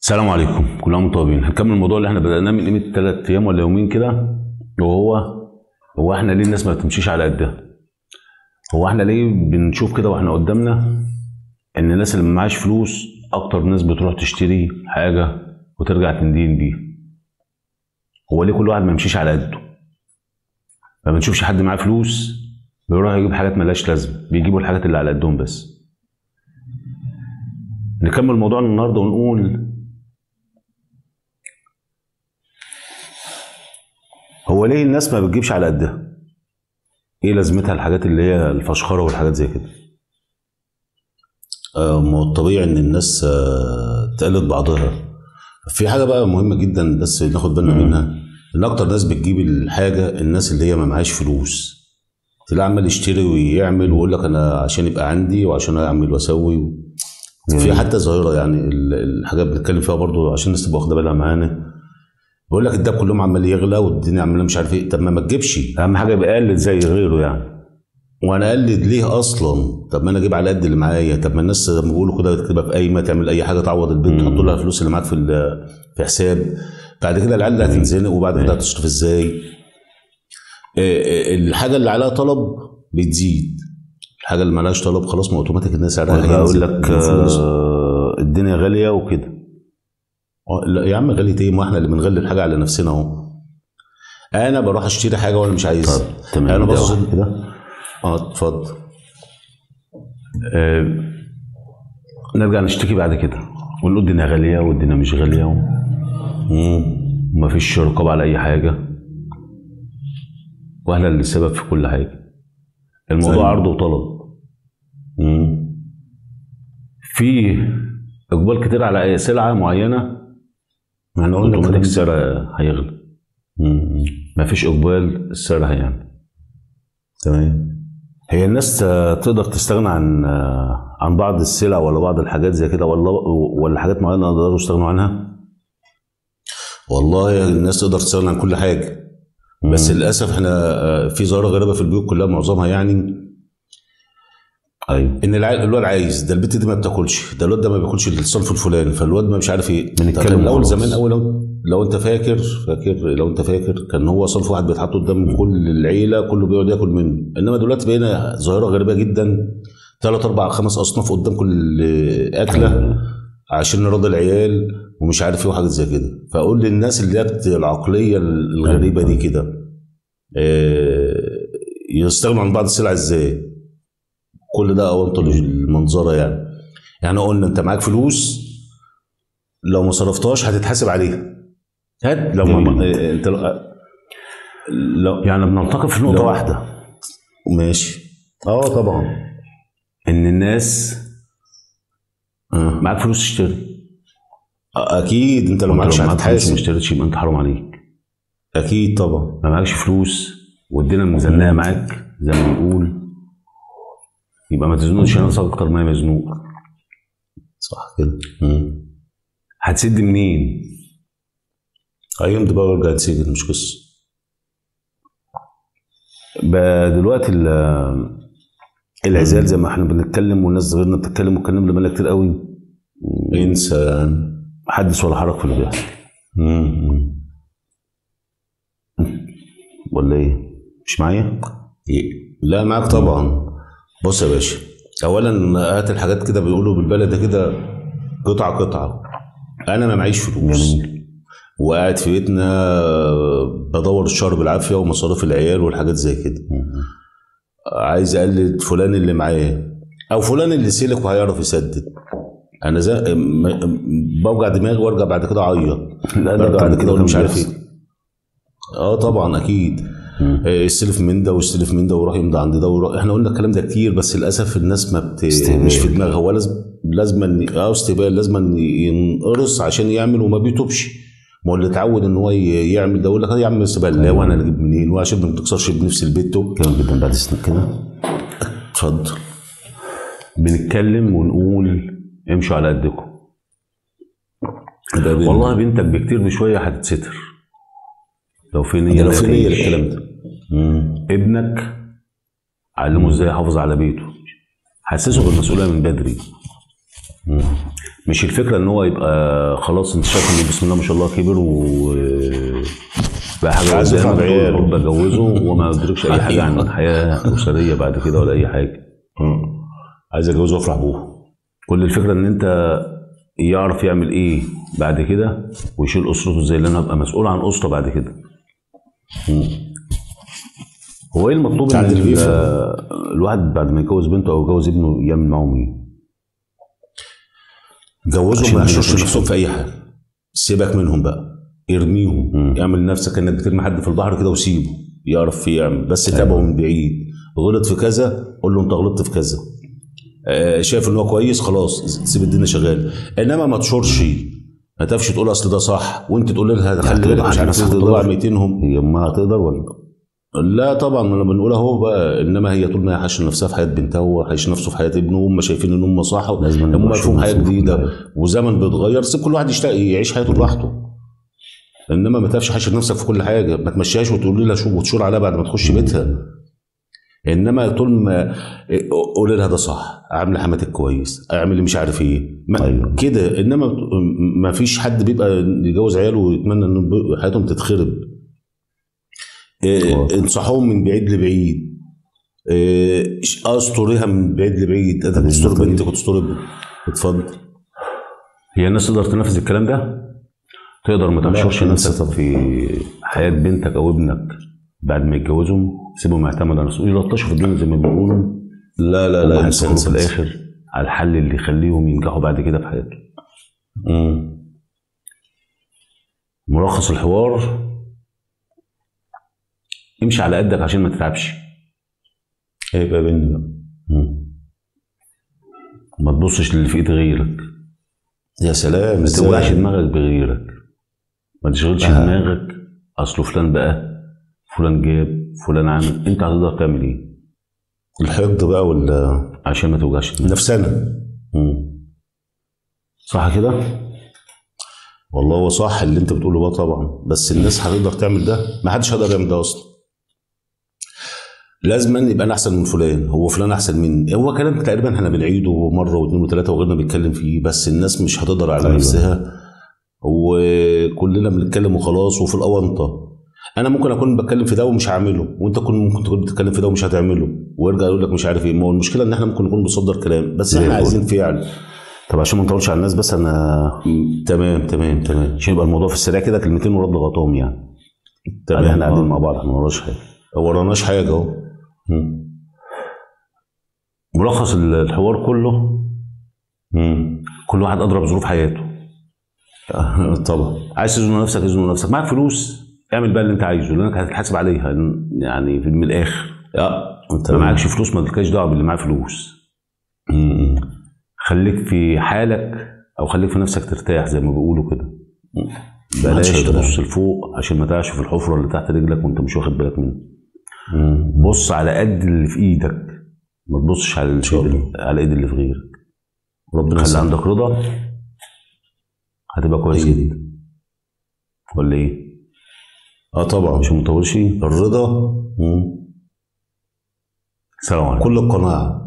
السلام عليكم، كل عام وانتم طيبين. هنكمل الموضوع اللي احنا بدأناه من قيمة 3 ايام ولا يومين كده، وهو هو احنا ليه الناس ما بتمشيش على قدها؟ هو احنا ليه بنشوف كده واحنا قدامنا ان الناس اللي ما معاش فلوس اكتر ناس بتروح تشتري حاجة وترجع تندين بيها؟ هو ليه كل واحد ما يمشيش على قده؟ ما بنشوفش حد معاه فلوس بيروح يجيب حاجات مالهاش لازمة، بيجيبوا الحاجات اللي على قدهم بس. نكمل موضوعنا النهارده ونقول هو ليه الناس ما بتجيبش على قدها؟ ايه لازمتها الحاجات اللي هي الفشخره والحاجات زي كده؟ ما هو الطبيعي ان الناس تقلد بعضها. في حاجة بقى مهمة جدا بس ناخد بالنا منها، ان اكتر ناس بتجيب الحاجة الناس اللي هي ما معاش فلوس، تلاقي عمال يشتري ويعمل ويقول لك انا عشان يبقى عندي وعشان اعمل واسوي. في حتى ظاهره يعني الحاجات بنتكلم فيها برضو عشان الناس تبقى واخده بالها معانا، بيقول لك الدهب كلهم عمال يغلى والدنيا عماله مش عارف ايه. طب ما تجيبش، اهم حاجة يبقى قلد زي غيره يعني. وانا اقلد ليه اصلا؟ طب ما انا اجيب على قد اللي معايا. طب ما الناس لما بيقولوا كده تبقى في قايمة، تعمل اي حاجة تعوض البيت، تحط لها فلوس اللي معاك في حساب، بعد كده العيال هتنزنق وبعد كده هتصرف ازاي؟ الحاجة اللي عليها طلب بتزيد، الحاجة اللي مالهاش طلب خلاص ما اوتوماتيك الناس سعرها هينزل. اقول لك الدنيا غالية وكده. لا يا عم غالية ايه؟ ما احنا اللي بنغلي الحاجة على نفسنا اهو. انا بروح اشتري حاجة وانا مش عايزها. تمام، انا بص كده. اتفضل. نرجع نشتكي بعد كده ونقول الدنيا غالية والدنيا مش غالية ومفيش رقابه على اي حاجة، واحنا اللي السبب في كل حاجة. الموضوع عرض وطلب. في اقبال كتير على اي سلعه معينة، يعني قلنا اوتوماتيك السعر هيغلى. مفيش اقبال السعر هيعلى. تمام. هي الناس تقدر تستغنى عن بعض السلع ولا بعض الحاجات زي كده، ولا حاجات معينة يقدروا يستغنوا عنها؟ والله الناس تقدر تستغنى عن كل حاجة، بس للاسف احنا في ظاهره غريبة في البيوت كلها معظمها يعني. ايوه، ان الواد عايز ده، البت دي ما بتاكلش، ده الواد ده ما بياكلش الصنف الفلاني، فالواد ما مش عارف ايه. بنتكلم الاول زمان، اول لو انت فاكر لو انت فاكر كان هو صنف واحد بيتحط قدام كل العيلة، كله بيقعد ياكل منه. انما دلوقتي بقينا ظاهره غريبة جدا، 3 4 5 اصناف قدام كل اكله عشان نرضي العيال ومش عارف ايه وحاجات زي كده. فاقول للناس اللي هي العقلية الغريبة دي كده يستغنوا عن بعض السلع ازاي؟ كل ده اونطه المنظره يعني. يعني قلنا انت معاك فلوس لو ما صرفتهاش هتتحاسب عليها. هات لو ما انت لو يعني بنلتقي في نقطة واحدة. ماشي. طبعا ان الناس معاك فلوس تشتري. اكيد انت لو معكش هتتحاسب. ما اشتريتش يبقى انت حرام عليك. اكيد طبعا. ما معكش فلوس والدنيا مزنقه معاك زي ما بنقول، يبقى ما تزنقش نفسك اكتر ما هي مزنوق. صح كده. هتسد منين؟ هيمضي بقى ويرجع يتسجن، مش قصة. بقى دلوقتي العزال زي ما احنا بنتكلم والناس غيرنا بتتكلم واتكلمنا بقالنا كتير قوي. انسى، حدث ولا حرج في اللي بيحصل. ولا ايه؟ مش معايا؟ لا معاك طبعا. بص يا باشا، اولا هات الحاجات كده بيقولوا بالبلد كده قطعه قطعه. انا ما معيش فلوس وقاعد في بيتنا بدور الشهر بالعافية ومصاريف العيال والحاجات زي كده. عايز اقلد فلان اللي معاه او فلان اللي سلك وهيعرف يسدد. انا زي بوجع دماغي وارجع بعد كده اعيط. لا برجع بعد كده اقول مش عارف ايه. طبعا اكيد. استلف من ده واستلف من ده وروح يمضي عند ده وروح. احنا قلنا الكلام ده كتير، بس للاسف الناس ما مش في دماغها. هو لازم استقبال، لازم ينقرص عشان يعمل وما بيتوبش. ما هو اللي اتعود ان هو يعمل ده يقول لك يا عم استقبال، لا وانا اجيب منين، وعشان ما تكسرش بنفس البيت. كلام جدا. بعد اذنك كده اتفضل. بنتكلم ونقول امشوا على قدكم. والله بنتك بكتير بشوية هتتستر لو في نيه. لو في نيه الكلام ده. ابنك علمه ازاي يحافظ على بيته، حسسه بالمسؤولية من بدري. مش الفكرة ان هو يبقى خلاص انت شايف ان بسم الله ما شاء الله كبر و بقى حاجة عايز يفرح بعياله، قدامك اتجوزه وما يدركش اي حاجة عن الحياة الاسرية بعد كده ولا اي حاجة. عايز اتجوزه وافرح بوه. كل الفكرة ان انت يعرف يعمل ايه بعد كده ويشيل اسرته زي اللي انا ابقى مسؤول عن اسره بعد كده. هو ايه المطلوب ان الواحد بعد ما يتجوز بنته او يتجوز ابنه يعمل معاهم ايه؟ جوزهم ما يحشوش نفسهم في اي حاجة، سيبك منهم بقى، ارميهم. اعمل نفسك انك بترمي حد في البحر كده وسيبه يعرف يعمل، بس تابعه من بعيد. غلط في كذا قول له انت غلطت في كذا. شايف ان هو كويس خلاص سيب الدنيا شغالة، انما ما تشورش، ما تعرفش تقول اصل ده صح وانت تقول لها خلي بالك مش عارف تطلع 200هم. هي امها هتقدر ولا لا؟ طبعا انا بنقول اهو بقى، انما هي طول ما هي حاشة نفسها في حياة بنتها وهو حاش نفسه في حياة ابنه، وهم شايفين ان هم صح، هم فيهم حياة جديدة وزمن بيتغير، سيب كل واحد يشتغل يعيش حياته براحته. انما ما تعرفش حاشر نفسك في كل حاجة، ما تمشيهاش وتقول لها شو وتشور عليها بعد ما تخش بيتها. انما طول ما قول لها ده صح، اعمل حماتك كويس، اعمل مش عارف ايه، أيوة. كده. انما ما فيش حد بيبقى يجوز عياله ويتمنى ان حياتهم تتخرب. انصحوهم من بعيد لبعيد، استريها من بعيد لبعيد. انت تستر بنتك وتستر ابنك. اتفضل. هي الناس تقدر تنفذ الكلام ده؟ تقدر ما تحشرش نفسك في حياة بنتك او ابنك بعد ما يتجوزهم؟ سيبهم يعتمدوا على نفسهم، يلطشوا في الدنيا زي ما بيقولوا. لا لا لا، هيفكروا في الاخر على الحل اللي يخليهم ينجحوا بعد كده في حياتهم. ملخص الحوار: امشي على قدك عشان ما تتعبش. هيبقى بني بقى. ما تبصش للي في ايد غيرك. يا سلام. ما توجعش دماغك بغيرك، ما تشغلش دماغك اصله فلان بقى، فلان جاب، فلان عامل. انت هتقدر تعمل ايه؟ الحقد بقى ولا عشان ما توجعش دماغك نفسنا. صح كده؟ والله هو صح اللي انت بتقوله بقى طبعا، بس الناس هتقدر تعمل ده؟ ما حدش هيقدر يعمل ده اصلا. لازما يبقى انا احسن من فلان، هو فلان احسن مني. هو كلام تقريبا احنا بنعيده مرة واثنين وثلاثة وغيرنا بيتكلم فيه، بس الناس مش هتقدر على أيوة. نفسها، وكلنا بنتكلم وخلاص. وفي الاونطه انا ممكن اكون بتكلم في ده ومش هعمله، وانت ممكن تكون بتتكلم في ده ومش هتعمله، ويرجع يقول لك مش عارف ايه. ما هو المشكلة ان احنا ممكن نكون بنصدر كلام، بس احنا عايزين فعل. طب عشان ما نطولش على الناس، بس انا تمام تمام تمام، عشان يبقى الموضوع في السريع كده، كلمتين ورد غطاهم يعني. تمام. احنا قاعدين مع بعض، احنا ما وراناش حاجة. وراناش حاجة اهو. ملخص الحوار كله، كل واحد اضرب ظروف حياته. طبعا. عايز تزنق نفسك ازنق نفسك، معاك فلوس اعمل بقى اللي انت عايزه، لانك هتتحاسب عليها يعني من الاخر. انت ما معكش فلوس ما تلكاش دعوه باللي معاه فلوس. خليك في حالك او خليك في نفسك ترتاح زي ما بيقولوا كده. بلاش تبص لفوق عشان ما تقعش في الحفرة اللي تحت رجلك وانت مش واخد بالك منها. بص على قد اللي في ايدك، ما تبصش على على ايد اللي في غيرك. ربنا خلي عندك رضا، هتبقى كويس جدا. ولا ايه؟ طبعا. مش مطولش الرضا. سلام عليكم. كل القناعة.